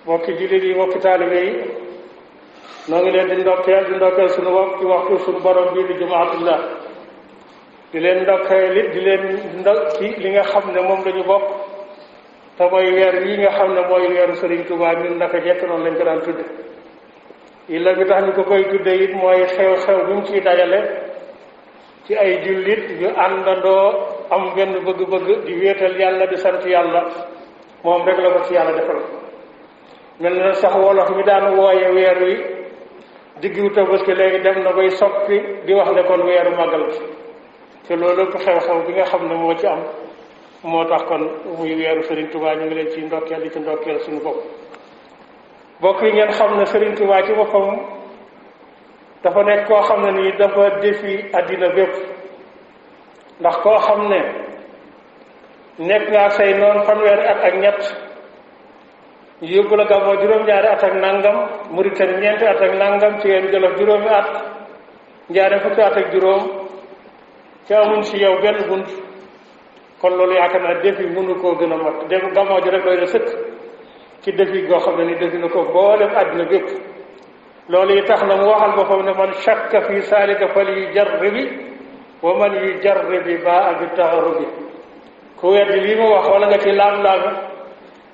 mbokki jullit yi mbokki taalibe yi noo ngi leen di ndokkeel suñu bopp ci waxtu suñu borom bii di jumaatullah di leen ndokkeel it di leen ci li nga xam ne moom lañu bokk te mooy weer yi nga xam ne mooy weeru Sëriñ Tuubaa ñun naka jekk noonu lañ ko daan tudde illa bi tax ñu ko koy tudde it mooy xew-xew bi mu ciy dajale ci ay jullit yu àndandoo am benn bëgg-bëgg di wéetal yàlla di sant yàlla moom rek la ko ci yàlla defal mel na sax wolof mi daan wooye weer wi diggu Tabaski léegi dem na bay soppi di wax ne kon weeru màggal te loolu lépp xew-xew bi nga xam ne moo ci am moo tax kon muy weeru Serigne Touba ñu ngi leen ci ndokkeel di ci ndokkeel suñu bopp bokk yi ngeen xam ne Serigne Touba ci boppam dafa nekk koo xam ne nii dafa defi àddina bépp ndax koo xam ne nekk ngaa say noonu fanweeri at ak ñett yóbbu la Gabon juróom-ñaari at ak nangam Mauritanie ñeenti at ak nangam ci yéen Jolof juróomi at Njaaréem fukki at ak juróom ci amuñ si yow benn bunt kon loolu yaakaar naa défi mënu koo gën a mat def Gabon ji rek doy na sëkk ci défi goo xam ne ni defi na ko boolem àddina bépp loolu yi tax na mu waxal boppam ne man shakka fi saalika fal yujarribi wa man yujarribi baa bi taxarubi ku weddi lii ma wax wala nga ci laam-laam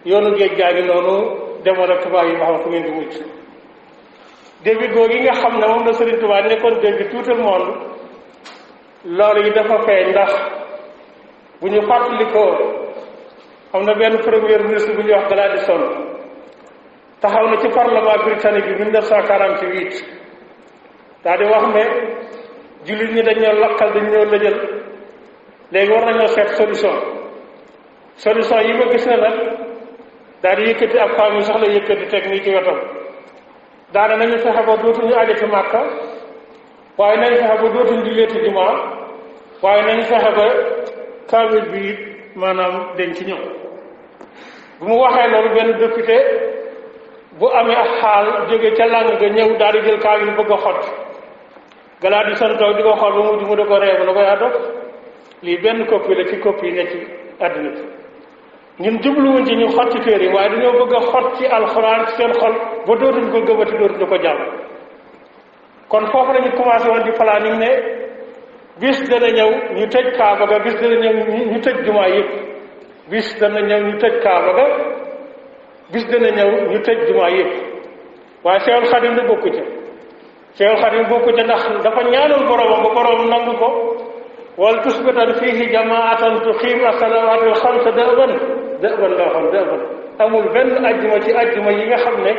yoonu géej gaa ngi noonu demoon ak tubaab yi ma xam fu ngeen di mucc défi googu yi nga xam ne moom la Serigne Touba nekkoon défi tout le monde loolu yi dafa feeñ ndax bu ñu fàttalikoo am na benn premier ministre bu ñuy wax Gladstone taxaw na ci parlement britannique bi 1948 daal di wax ne jullit ñi dañoo lakkal dañ ñoo lëjal léegi war nañoo seet solution yi ma gis ne nag daal di yëkkati ab xaam yi sax la yëkkati teg nii ci wetam daane nañu fexe ba dootuñu ajati Màkka waaye nañu fexe ba dootuñu julleeti jumaa waaye nañu fexe ba kaamil bi it maanaam dañ ci ñëw bu mu waxee loolu benn député bu amee ak xaal jóge ca làng ga ñëw daal di jël kaamil bëgg a xott galaa di santoog di ko xool ba mujj mu da ko reebu na koy addof lii benn copie la ci copie yi ne ci àddina bi ñun jubluwuñ ci ñu xotti téere yi waaye dañoo bëgg a xot ci alxuraan ci seen xol ba dootuñ ko gëmati dootuñu ko jàmm kon foofu lañu commencé woon di planning ne bis dana ñëw ñu tëj kaaba ga bis dana ñëw ñu tëj jumaa yëpp bis dana ñëw ñu tëj kaaba ga bis dana ñëw ñu tëj jumaa yëpp waaye Seexul Xadim da bokku ca Seexul Xadim bokku ca ndax dafa ñaanal boromam ba boromam nangu ko wal tusbitan fiihi jamaatan tuqiim as-salawaatil xamsa dëban loo xam dëban amul benn ajjuma ci ajjuma yi nga xam ne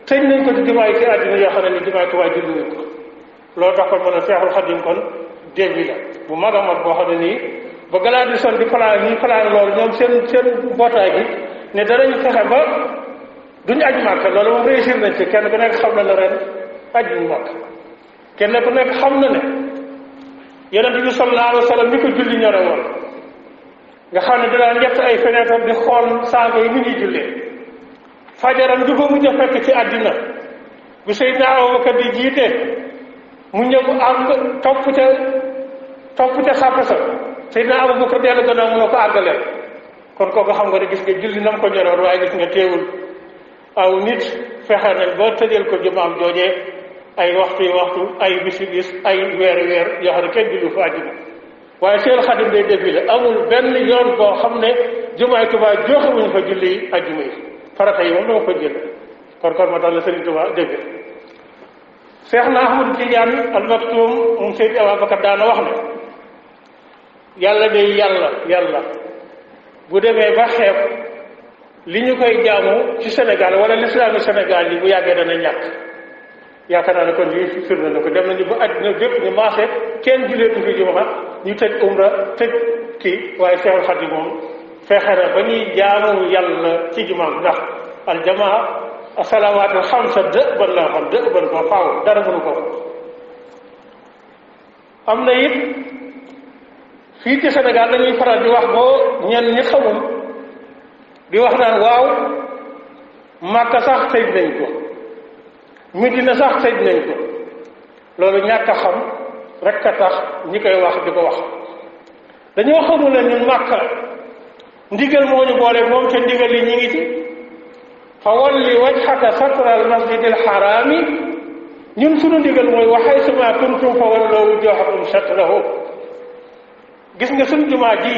tëj nañ ko ci jumaa yi ci ajjuma yoo xam ne ni jumaa Tuubaa julli nañ ko loolu tax kon mën a Seexul Xadim kon défi la bu mag a mag boo xam ne nii ba galaa di son di plan ñuy plan loolu ñoom seen mbootaay gi ne danañu fexe ba duñu aj Màkka loolu moom réussir nañ ci kenn ku nekk xam na ne ren aj ñu Màkka kenn ku nekk xam na ne Yonent bi sallallahu alayhi wa sallam ni ko julli ñore woon nga xam ne danaa ñett ay fenêtre di xool saaba yi ni ñuy jullee fajaram du ko mujj a fekk ci àddina bu Seydina Abubakar di jiite mu ñëw àgg topp ca sàpp sa Seydina Abubakar dellu gannaaw mu ne ko àggaleel kon kooku xam nga ne gis nga julli nam ko ñoroon waaye gis nga teewul aw nit fexe nañ ba tëjal ko jumaam joojee ay waxtu ay bis ay weer yoo xam ne kenn julli fa àjjuma waaye Seexul Xadim day défilé amul benn yoon boo xam ne jumaay Tuubaa joxewuñu fa julli àjjuma yi farata yi moom dama ko jël kon ma tax la Sëriñ Tuubaa dégg Seex na Ahmadu Tijaan al Maktuum moom Seydi Abubakar daana wax ne yàlla day yàlla bu demee ba xeeb li ñu koy jaamu ci Sénégal wala lislaami Sénégal yi bu yàggee dana ñàkk yaakaar naa ne kon lii firnde na ko dem nañu ba àddina bépp ñu maase kenn julleetu fi jumaa ñu tëj umra tëj kii waaye Seexul Xadiim moom fexe na ba ñuy jaamu yàlla ci jumaa ndax aljamaa asalaamaatul xamsa dëban la xam dëban ko faaw dara mënu ko am na it fii ci Sénégal dañuy faral di wax boo ñenn ñi xamul di wax naan waaw Màkka sax tëj nañ ko Medina sax tëj nañ ko loolu ñàkk a xam rek a tax ñi koy wax di ko wax dañoo xamul ne ñun Màkka ndigal moo ñu boole moom te ndigal li ñi ngi ci fa walli wajhaka satra al masjid al harami ñun sunu ndigal mooy wa haythuma kuntum fa wallu wujuhakum shatrahu. gis nga suñ jumaa ji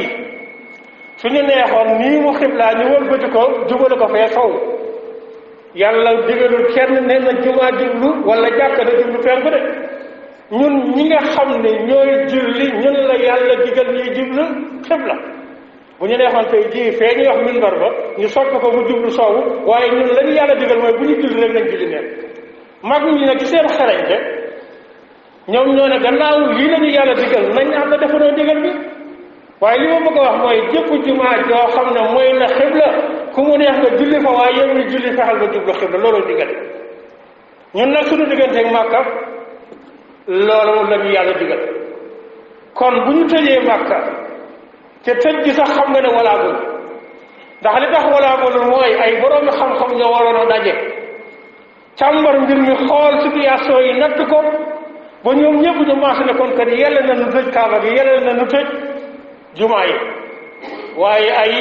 suñu neexoon nii mu xiblaa ñu wëlbati ko jubale ko fee sow yàlla digalul kenn ne na jumaa jublu wala jàkka na jublu penku de ñun ñi nga xam ne ñooy julli ñun la yàlla digal ñuy jublu xibla. bu ñu neexoon tey jii fee ñuy wax minbar ba ñu soppi ko mu jublu soowu waaye ñun la ñu yàlla digal mooy bu ñu julli rek nañ julli neen. mag ñi nag ci seen xarañte ñoom ñoo ne gannaaw lii la ñu yàlla digal nañ am na defanoo digal bi. waaye li ma bëgg a wax mooy jëpp jumaa joo xam ne mooy na xibla ku mu neex nga julli fa waaye yow ñu julli fexal nga jublu xibla loolu digal ñun nag suñu digganteeg Màkka loolu la ñu yàlla digal. kon bu ñu tëjee Màkka te tëj gi sax xam nga ne walaagul ndax li tax walaagul mooy ay boroomi xam-xam ñoo waroon a daje càmbar mbir mi xool situation yi natt ko ba ñoom ñëpp ñu maase ne kon kat yàlla na nu tëj kaaba gi yàlla na nu tëj jumaa yi. waaye ay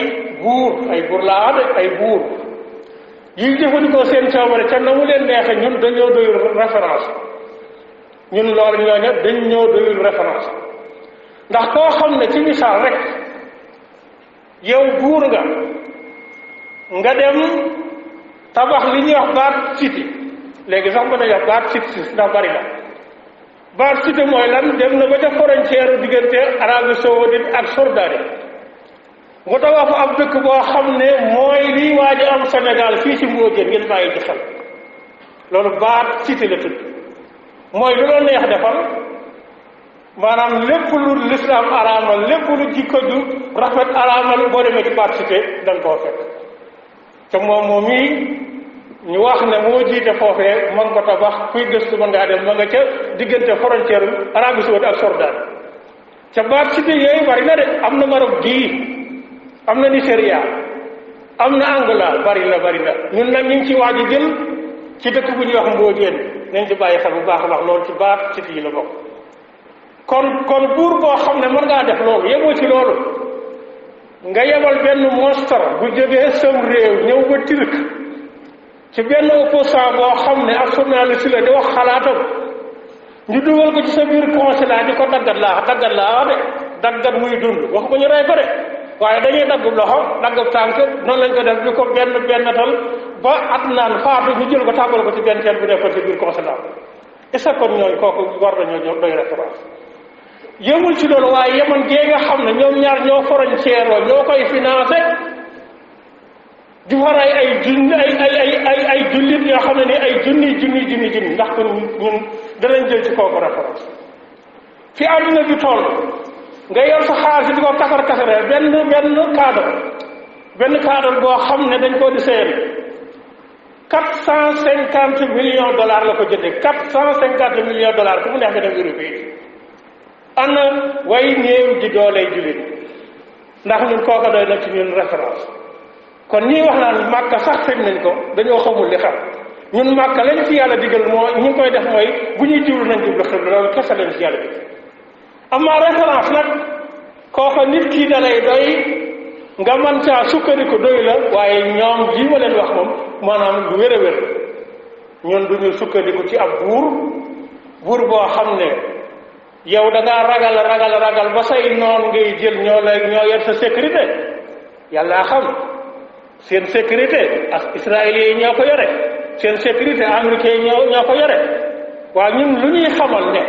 buur laa de ay buur yi jëfandikoo seen coobare te na mu leen neexe ñun dañoo doyul référence ñun loolu ñooñu dañ ñoo doyul référence ndax koo xam ne ci misaal rek yow buur nga dem tabax li ñuy wax baat city léegi sax mën nañu wax baat city ndax bari na baat city mooy lan dem na ba ca frontière diggante Arabie Saoudite ak Jordanie mu tabax fa ab dëkk boo xam ne mooy lii waaj a am Sénégal fii ci Mbodiène ngeen bàyyi ci xel loolu baat city la tudd mooy lu la neex defal maanaam lépp lu lislaam araamal lépp lu jikko ju rafet araamal boo demee ci baat cité dañ koo fekk te moom mii ñu wax ne moo jiite foofee mën ko tabax kuy gëstu mën ngaa dem ma nga ca diggante frontière Arabie Saoudite ak Jordanie ca baat cité yooyu bari na de am na Maroc gii am na Nigeria am na Angola bari na ñun nag ñu ngi ci waaj a jël ci dëkk bu ñuy wax Mbodiène nañ ci bàyyi xel bu baax a baax loolu ci baat cité yi la bokk. kon buur boo xam ne mën ngaa def loolu yemoo ci loolu nga yebal benn monstre bu jógee sam réew ñëw ba Turc ci benn opposant boo xam ne ak journaliste la di wax xalaatam ñu dugal ko ci sa biir consulat di ko daggat laa de daggat muy dund wax ko ñu rey ko de waaye dañuy dagg loxo dagg tànk noonu lañ ko def di ko bennatal ba at naan faatu ñu jël ko tàmbal ko ci benn teen bu nekkoon ci biir consulat est-ce que kon ñooñu kooku war nañoo doy référence yëmul ci loolu waaye yeman gee nga xam ne ñoom ñaar ñoo frontière ñoo koy financé di war ay jullit yoo xam ne ni ay junni ndax kon ñun danañ jël ci kooku référence fi àdduna bi toll nga yor sa xaalis di ko kasare benn cadre boo xam ne dañ koo di seer $450 millions la ko jëndee $450 millions ku mu neex nga dem Europe ana way néew ji dooley jullit ndax ñun kooka doy na ci ñun référence kon ñii wax naan Màkka sax tëj nañ ko dañoo xamul li xam ñun Màkka lañ ci yàlla digal moo ñu ngi koy def mooy bu ñuy jublu nañ jublu xibla loolu kese lañ ci yàlla digal amaa référence nag kooka nit kii da lay doy nga mën caa sukkandiku doy la waaye ñoom jii ma leen wax moom maanaam lu wér a wér ñun duñu sukkandiku ci ab buur boo xam ne yow da ngaa ragal ba say noon ngay jël ñoo yor sa sécurité yàlla xam seen sécurité ak israéliens yi ñoo ko yore seen sécurité américains yi ñoo ko yore waaye ñun lu ñuy xamal ne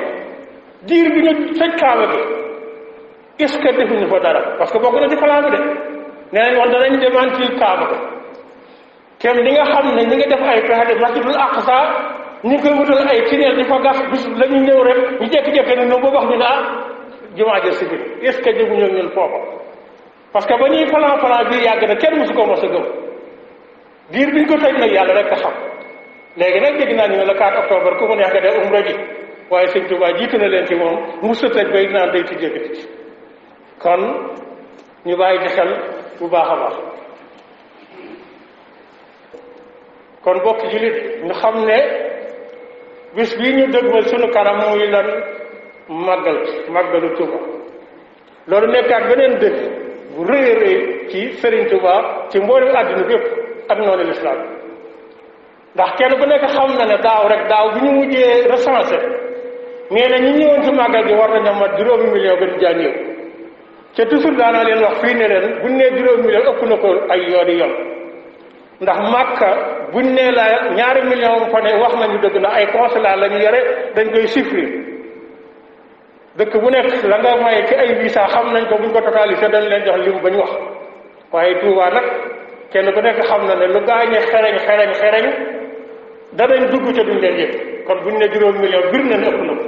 diir bi ñu tëj kaaba gi est-ce que defuñu fa dara parce que bokk na ci plan bi de nee nañ woon danañ démentir kaaba gi kem li nga xam ne ñi ngi def ay pexe de masjidul aqsa ñu koy wutal ay tunnel di fa gas bis la ñu ñëw rek ñu jékki-jékki ne ñoom ba wax ñu ne jumaa ja civil est-ce que jëguñu ñun foofa parce que ba ñuy plan biir yàgg na kenn mosu ko mos a gëm diir biñ ko tëj nag yàlla rek a xam léegi nag dégg naa ñu ne le 4 octobre ku mu neex nga def umra ji waaye sëñ Tuubaa jiitu na leen ci moom mu sëtëj bay naan day tijjee biti kon ñu bàyyi ci xel bu baax a baax kon bokk jullit ñu xam ne bis bii ñu dëgmal sunu kanam muy lan màggalu Tuuba loolu nekkaat beneen dëgg bu rëy a rëy ci Sëriñ Tuuba ci mboolem àddina bépp ak noonu lislaam ndax kenn ku nekk xam na ne daaw bi ñu mujjee recensé nee na ñi ñëwoon ci màggal gi war nañu mat juróomi million gën jaa néew te toujours daanaa leen wax fii ne leen buñ nee juróomi million ëpp na ko ay yooni yoon ndax Makka buñ nee la 2 millions fa ne wax nañu dëgg na ay consulat la ñu yore dañ koy chiffrer dëkk bu nekk la nga may ci ay visa xam nañ ko buñ ko totalisé dañ leen jox lim bañ wax waaye Touba nag kenn ku nekk xam na ne lu gaañe xereñ danañ dugg ca duñ leen yëg kon buñ ne juróom million bir nañ ëpp na ko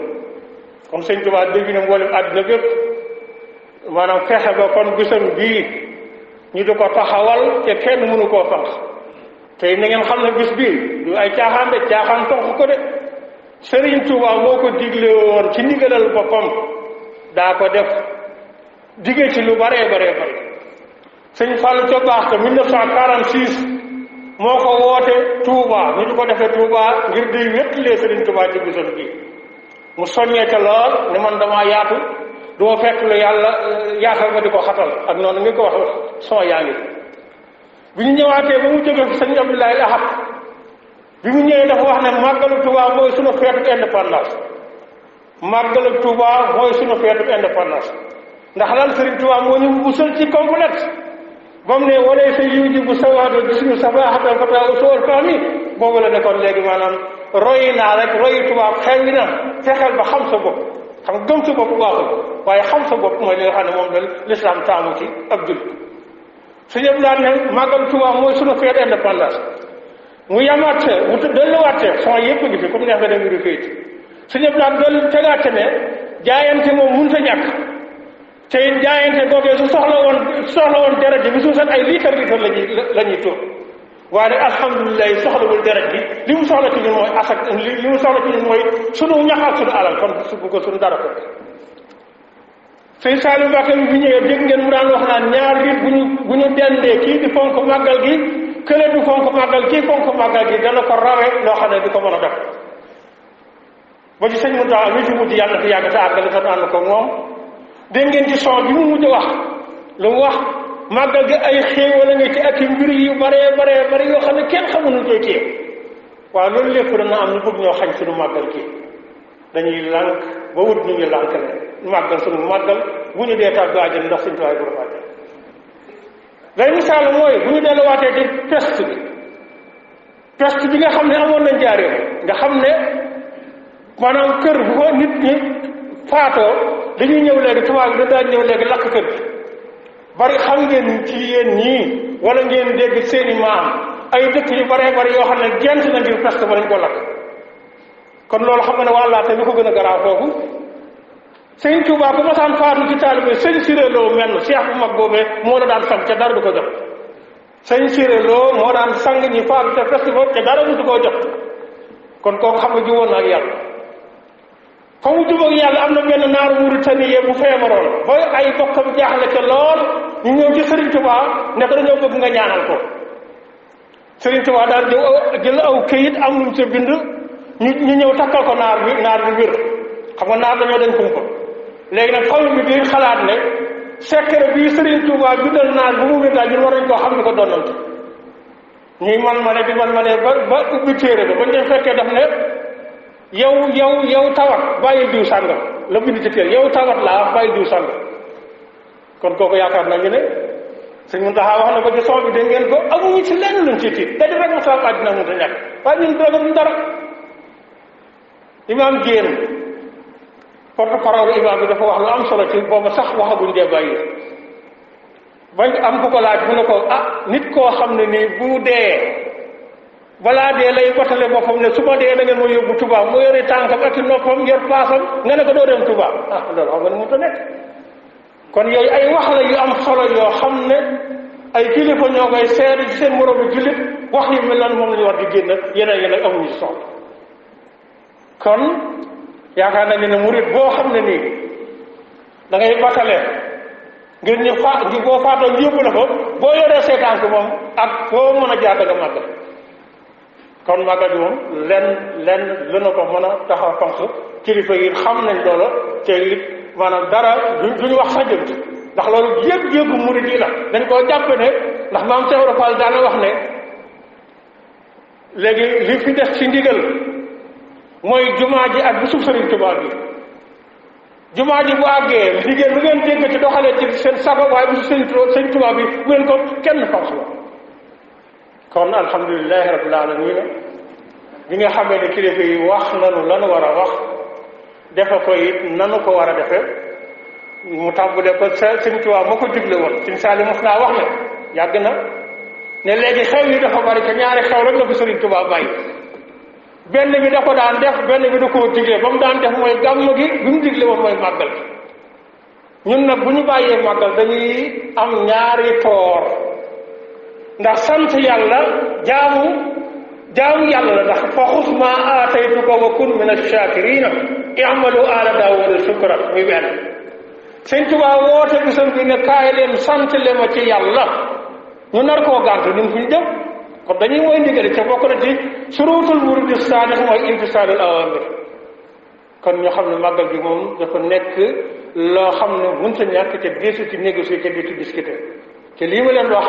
kon sëñ Touba dégg na mboolem àdduna bépp maanaam fexe ba kon bisam bii ñu di ko taxawal te kenn mënu koo fanq tey na ngeen xam ne bis bii du ay caaxaan de caaxaan fanq ko de Serigne Touba moo ko digle woon ci ndigalal boppam daa ko def dige ci lu bare sëñ Fallou ca baax te 1946 moo ko woote Touba ñu di ko defee Touba ngir di wétlee Serigne Touba ci bisam bii mu soññee ca lool ne man damaa yaatu duma fekk lu yàlla yaatal ma di ko xatal ak noonu nga ko wax son yaa ngi bi ñu ñëwaatee ba mu jóge fi sëñ Abdoulaye Ahad bi mu ñëwee dafa wax ne màggalu Touba mooy sunu feetu indépendance màggalu Touba mooy sunu feetu indépendance ndax lan Serigne Touba moo ñu musal ci complexe ba mu ne walee sa yiw ji bu sawaado bi suñu safaxatal fata sool fami boobu la nekkoon léegi maanaam royi naa rek royi tubaab xel na fexeel ba xam sa bopp xam gëm sa bopp baaxul waaye xam sa bopp mooy li nga xam ne moom la l'islam taamu ci ab jul su ñëpp daan ne màggal Tuubaa mooy sunu feet indépendance mu yamaat mu delluwaatee son yëpp ngi fi comme neex nga dem ngi kayit su ñëpp daan dellu tegaate ne jaayante moom mun sa ñàkk te jaayante googee su soxla woon deret ji bi su set ay liitar la ñuy tuur waaye nag alhamdulilah soxlawul deret bi li mu soxla ci ñun mooy asak li mu soxla ci ñun mooy sunu ñax ak sunu alal kon su ko sunu dara ko sëñ Saliou Mbacké bi ñëwee dégg ngeen mu daan wax naan ñaar nit bu ñu dendee kii di fonk màggal gi kële du fonk màggal kii fonk màggal gi dana ko rawe loo xam ne di ko mën a def ba ci sëñ Mountakha mi fi mujj yàlla fi yàgg te àggal te ànd ko moom dégg ngeen ci son bi mu mujj wax lu mu wax màggal gi ay xéewal a nga ci ak mbir yu bare yoo xam ne kenn xamul nu koy téye waaw loolu lépp dana am ñu bëgg ñoo xañ suñu màggal gi dañuy lànk ba wut ñu ngi lànk ne màggal suñu màggal bu ñu dee tàggu àjjana ndax suñu tuwaay borom àjjana lay misaal mooy bu ñu delluwaatee ci peste bi nga xam ne amoon nañ jaaree nga xam ne maanaam kër bu ko nit ñi faatoo dañuy ñëw léegi tubaab bi da daan ñëw léegi lakk kër gi bari xam ngeen ci yéen ñii wala ngeen dégg seeni maam ay dëkk yu bare yoo xam ne gent na ngir peste ba dañ ko lakk kon loolu xam nga ne wàllaate lu ko gën a garaaw foofu sëñ Tuubaa bu ma saan faatu ci taalibe sëñ Siré Lo menn seex bu mag boobee moo la daan sang ca dara du ko jot sëñ Siré Lo moo daan sang ñi faatu te peste boobu te dara du ko jot kon kooku xam nga jiwoon na ak yàlla fa mu jubóog yàlla am na benn naaru Mauritanie bu feebaroon ba ay bokkam jaaxle ca lool ñu ñëw ci Serigne Touba ne ko dañoo bëgg nga ñaanal ko Serigne Touba daal jël aw këyit am lu mu ca bind ñu ñëw takkal ko naar bi wér xam nga naar dañoo dañ kumpa léegi nag famille bi di xalaat ne secret bii Serigne Touba bindal naar bu mu wér daal ñun war nañ koo xam ni ko donnante ñuy man ba ubbi téere ba bañ leen fekkee daf ne yow tawat bàyyi diw sàngam la bind ci téere yow tawat laa bàyyi diw sàngam kon kooku yaakaar nañu ne sëñ Muntaxa wax na ko ci son bi dégg ngeen ko amuñu ci lenn luñ ci tiit da di rek mosaam àddina mënut a ñàkk waaye ñun doogaluñ dara imaam Jéen porte-parole imaam bi dafa wax lu am solo ci booba sax waxaguñ dee bàyyi bañ am ku ko laaj mu ne ko nit koo xam ne nii bu dee balaa dee lay batale boppam ne su ma dee da ngeen ma yóbbu Touba mu yore tànkam ak i noppam yor paasam nga ne ko doo dem Touba loolu xam nga ne mënut a nekk kon yooyu ay wax la yu am solo yoo xam ne ay kilifa ñoo koy seede ci seen moroomu jullit wax yu mel noonu moom la ñu war di génn yeneen yi nag amuñu soxla kon yaakaar nañu ne murit boo xam ne nii da ngay batale ngir ñu boo faatoo ñu yóbbu la ko boo yoree seetaan ko moom ak boo mën a jaar da nga màggal kon màggal bi moom lenn lëna ko mën a taxaw fanq kilifa yi xam nañ loola te it maanaam dara duñu wax sax jëmt ndax loolu yëpp murid yi la dañ koo jàppe ne ndax maam Cheikh Ibra Fall daana wax ne léegi li fi des ci ndigal mooy jumaa ji ak bisub Sëriñ Tuubaa bi jumaa ji bu àggee liggéey lu ngeen dégg ci doxalee ci seen sago waaye bisu Sëriñ Tuubaa bi bu ngeen ko kenn force la kon alhamdulilahi rabbil alamin bi nga xamee ne kilifa yi wax nanu lanu war a wax defe ko it nanu ko war a defe mu tàmbale ko Sëriñ Tuubaa moo ko digle woon Sëriñ Saali mos naa wax ne yàgg na ne léegi xew yi dafa bari te ñaari xew rek la fi Sëriñ Tuubaa bàyyi benn bi da ko daan def benn bi da koo digle ba mu daan def mooy gàmm gi bi mu digle woon mooy màggal ñun nag bu ñu bàyyee màggal dañuy am ñaari toor ndax sant yàlla jaamu yàlla la ndax fa xus ma aataytuka wa kun min ash-shaakiriina i'malu aala daawuda shukran muy benn Sëñ Tuubaa woote bisam bi ne kaay leen sant le ma ci yàlla ñu nar koo gàntu ñun fu ñu jëm kon dañuy mooy ndigal ca bokk na ci suruutul muriid saadiq mooy imtisaalul awaamir kon ñu xam ne màggal gi moom dafa nekk loo xam ne mënut a ñàkk ca deesu ci négocier ca di ci discuter te lii ma leen wax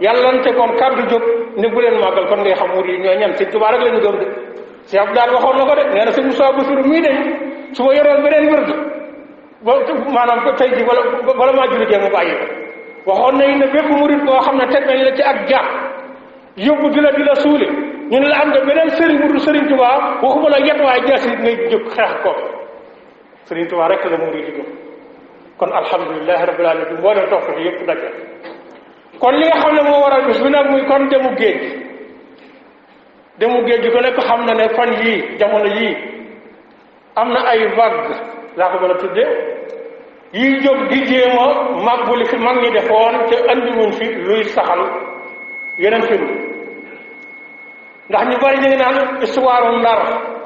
yàllante kon kàddu jóg ne bu leen màggal kon ngay xam murid yi ñooy ñan Sëñ Tuubaa rek la ñu gëm de si ab daan waxoon na ko de nee na sëñ Moussa Bassirou mii de su ma yoroon beneen wërd ba maanaam tey ji wala maa julli jee mu bàyyi ko waxoon nañ ne bépp murid boo xam ne teg nañ la ci ak jàpp yóbbu di la suuli ñu ne la am nga beneen sëriñ bu dul Sëriñ Tuubaa waxuma la yet waaye jaasi it ngay jóg xeex ko Sëriñ Tuubaa rek la murid yi jóg kon alhamdulilahi rabbil alamin boo leen topp fi yëpp daje kon li nga xam ne moo waral bis bi nag muy kon demu géej gi ko nekk xam na ne fan yii jamono yii am na ay vague laa ko mën a tudde yii jóg di jéem a màggu li fi mag ñi defoon te andiwuñ fi luy saxal yeneen fi ndax ñu bari ñu ngi naan histoire Ndar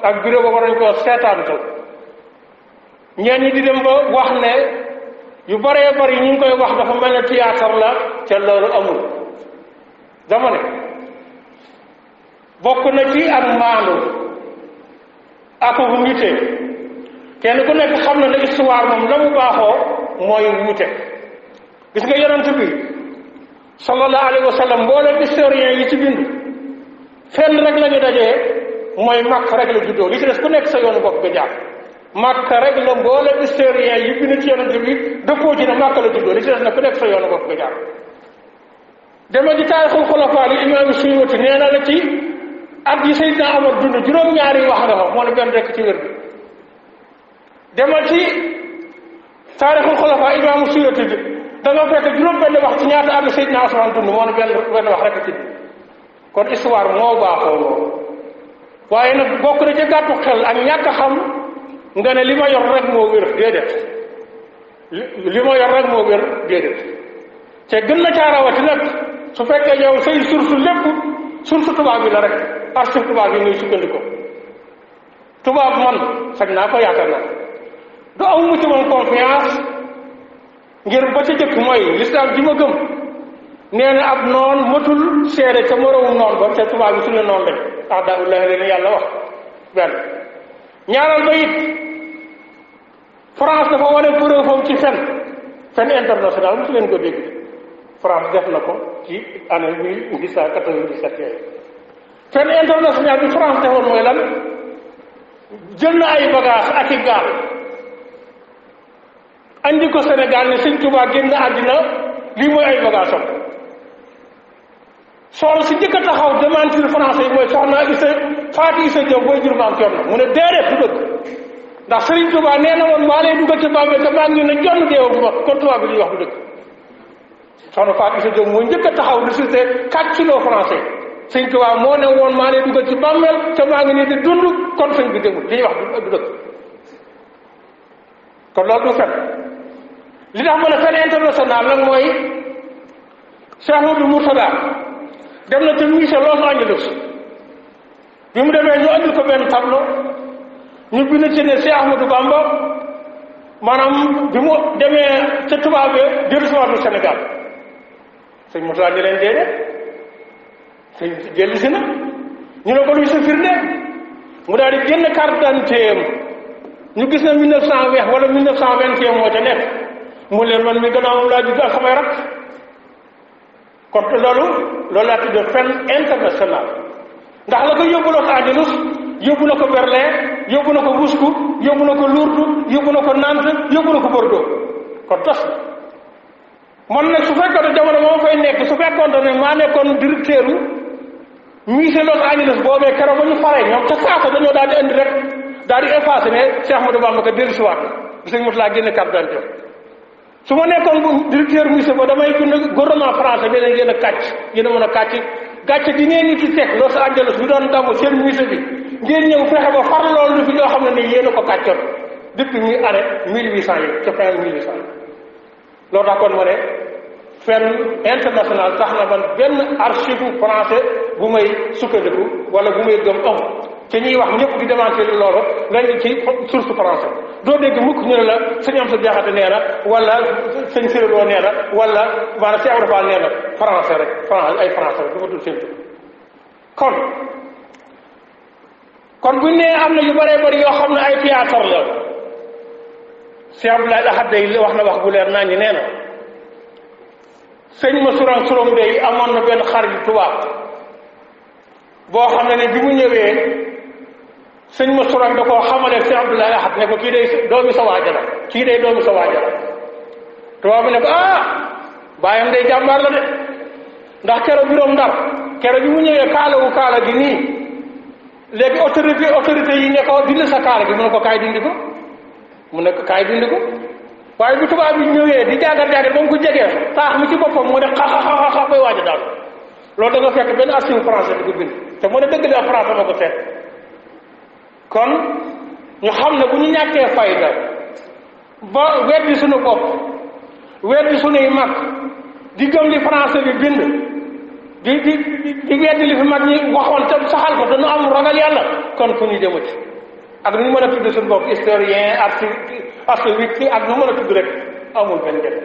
ak bureau ba war nañ koo seetaantal ñeen ñi di dem ba wax ne yu baree bari ñu ngi koy wax dafa mel ne théâtre la te loolu amul dama ne bokk na ci ak maandu ak nite kenn ku nekk xam na ne histoire moom la mu baaxoo mooy wute gis nga yonent bi sallallahu alayhi wa sallam mboolem historien yi ci bind fenn rek la ñu dajee mooy Makka rek la juddoo li ci des ku nekk sa yoonu bopp nga jaar Makka rek la mboolem historien yi bind ci yonent bi dëppoo ci ne Makka la juddoo li ci des nag ku nekk sa yoonu bopp nga jaar dema ci taarixul xulafaa li imaam Suyuuti nee na la ci at yi Seydina Omar dund juróom-ñaari wax nga fa moo ne benn rekk ci wér bi demal ci taarixul xulafaa imaam Suyuuti bi da nga fekk juróom-benn wax ci ñaata at Seydina Usmaan dund moo ne benn wax rekk ci kon histoire moo baaxoo loolu waaye nag bokk na ci gàttu xel ak ñàkk a xam nga ne li ma yor rek moo wér déedéet li ma yor rek moo wér déedéet te gën na caa rawati nag su fekkee yow say source lépp source tubaab bi la rek archive tubaab yi ngay sukkandiku tubaab man sañ naa ko yaakaar naa du aw mu ci man confiance ngir ba ca jëkk mooy l'islam ji ma gëm nee na ab noon matul seede ca moromu noon ba te tubaab yi suñu noon lañ a'daa'ullahi leen yàlla wax benn ñaaral ba it France dafa wane preuve am ci fen international mu su leen ko dégg France def na ko ci année 1897 fen international bi France defoon mooy lan jël na ay bagage ak i gaal andi ko Sénégal ne Sëñ Tuubaa génn àddina lii mooy ay bagage am soxna si njëkk a taxaw démentir français yi mooy soxna Faati Isa Jóob booy jur maam Cerno mu ne déedéet du dëgg ndax Sëriñ Tuubaa nee na woon maa lay dugal ci bàmmeel te maa ngi ne jonn deewu ma kon tubaab bi li wax du dëgg soxna Faati Isa Jóob mooy njëkk a taxaw récité 4 kilos français Sëriñ Tuubaa moo ne woon maa lay dugal ci bàmmeel te maa ngi ne di dund kon sëñ bi demul li ñuy wax du dëgg kon loolu du fen li tax ma ne fen international nag mooy Cheikh Modou Mourtada dem na te musée Los Angeles bi mu demee ñu andil ko benn tableau ñu bind ci ne Cheikh Ahmadou Bamba maanaam bi mu demee ca tubaab bi dellusiwaat Sénégal sëñ Moussa ni leen déedéet sëñ dellu si na ñu ne ko luy sa firnde mu daal di génn carte d'identité am ñu gis na 1920 wala 1921 moo ca nekk mu leen man mi gannaaw moom laa judd ak samay rak kon loolu laa tuddee fen international ndax la ko yóbbu Los Angeles yóbbu na ko Berlin yóbbu na ko Moscou yóbbu na ko Lourdes yóbbu na ko Nantes yóbbu na ko Bordeaux kon tas man nag su fekkoon ne jamono moo fay nekk su fekkoon ne maa nekkoon directeur musée Los Angeles boobee keroog ba ñu faree ñoom ca saako dañoo daal di indi rek daal di effacé ne Cheikh Ahmadou Bamba ko dellusiwaat bi sëñ Moutala génne carte d'identité su ma nekkoon directeur musée ba damay bind gouvernement français bi leen yéen a kàcc yéen a mën a kàcc gàcce gi ngeen nit ci teg Los Angeles bi doon damu seen musée bi ngeen ñëw fexe ba far loolu lu fi loo xam ne ni yéen a ko kàccoon depuis muy année 1800 yi ca fin 1800 yi loolu tax kon ma ne fenn international tax na man benn archive français bu may sukkandiku wala bu may gëm am te ñuy wax ñëpp di démentir loolu lañ ci source français doo dégg mukk ñu ne la sëñ am sa jaxate nee na wala sëñ Siréloo nee na wala maanaam Cheikh Ibra Fall nee na français rek ay français rek du ma dul sëñ kon buñ nee am na yu bëree bëri yoo xam ne ay théâtre la Cheikh Abdoulaye Ahad day wax na wax bu leer naa ñi nee na sëñ ma suram day amoon na benn xarit tubaab boo xam ne bi mu ñëwee sëñ ma suram da koo xamalee Cheikh Abdoulaye Ahad ne ko kii day doomi sa waaja la kii day doomi sa waaja la tubaab bi ne ko bàyyam day jàmbaar la de ndax keroog biroom Ndar keroog bi mu ñëwee kaala gi nii léegi autorité yi ne ko dindi sa kaala gi mu ne ko kaay dindi ko mu ne ko kaay dindi ko waaye bi tubaab bi ñëwee di jaagar ba mu ko jegee taax mi ci boppam mu ne xa bay waaja daal loolu da nga fekk benn archive français bi ko bind te mu ne dëgg la français moo ko fekk kon ñu xam ne bu ñu ñàkkee fayda ba weddi suñu bopp weddi suñuy mag di gëm li français bi bind di weddi li fi mag ñi waxoon te saxal ko dañu am ragal yàlla kon fu ñu jëmati ak nu ñu mën a tudd suñu bopp historien archive ak nu mën a tudd rek amul benn njëriñ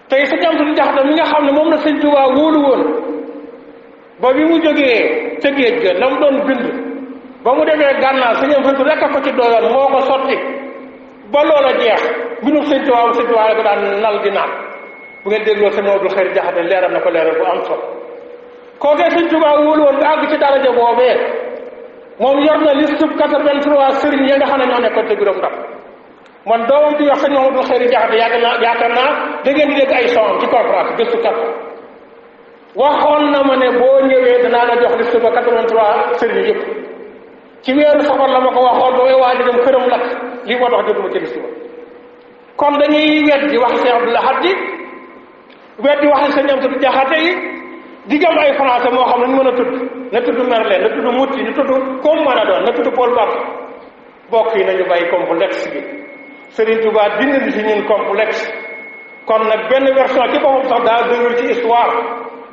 tey sa jamtu di jaxata mi nga xam ne moom la sëñ Tuubaa wóolu woon ba bi mu jógee ca géej ga la mu doon bind ba mu demee gànnaar sëñ Amsatu rekk a ko ci doyoon moo ko sotti ba loola jeex mbindum sëñ Tuubaa la ko daan nal di naan bu ngeen dégloo sëñ Abdul Xayr Jaxate leeral na ko leeral bu am solo kookee sëñ Tuubaa wóolu woon ba àgg ci daraja boobee moom yor na liste 83 sëriñ yi nga xam ne ñoo nekkoon te juróom ndax man doomam di wax sëñ Abdul Xayr Jaxate yaakaar naa da ngeen di dégg ay son ci conférence gëstu kat waxoon na ma ne boo ñëwee danaa la jox liste ba 83 sëriñ yëpp ci weeru safar la ma ko waxoon ba may waaj dem këram lakk lii moo tax jotuma ci liste ba kon dañuy weddi wax Cheikh Abdoul Ahad ji weddi wax sëñ Amsatu Jaxate yi di gëm ay français moo xam ne ñu mën a tudd na tudd Merlin na tudd Mouty na tudd comme mën a doon na tudd Paul Bart bokk yi nañu bàyyi complexe bi Serigne Touba dindi ci ñun complexe kon nag benn version ci boppam sax daa dëgër ci histoire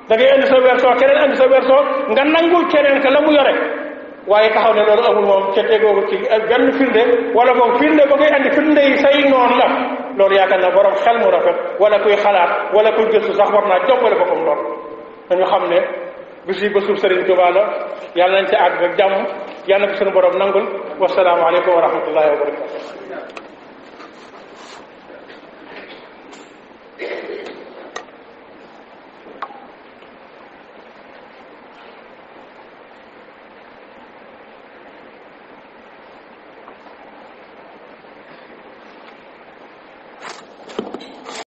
da ngay indi sa version keneen indi sa version nga nangul keneen ka la mu yore waaye taxaw ne loolu amul moom ca tegoo ci benn firnde wala moom firnde ba ngay andi firnde yi say noonu la loolu yaakaar na borom xel mu rafet wala kuy xalaat wala kuy gëstu sax war naa jombale boppam loolu dañu xam ne bis yi bésub Serigne Touba la yàlla nañ ci àgg rek jàmm yàlla na ko suñu borom nangul wasalaamu aleykum wa rahmatullahi wa barakatu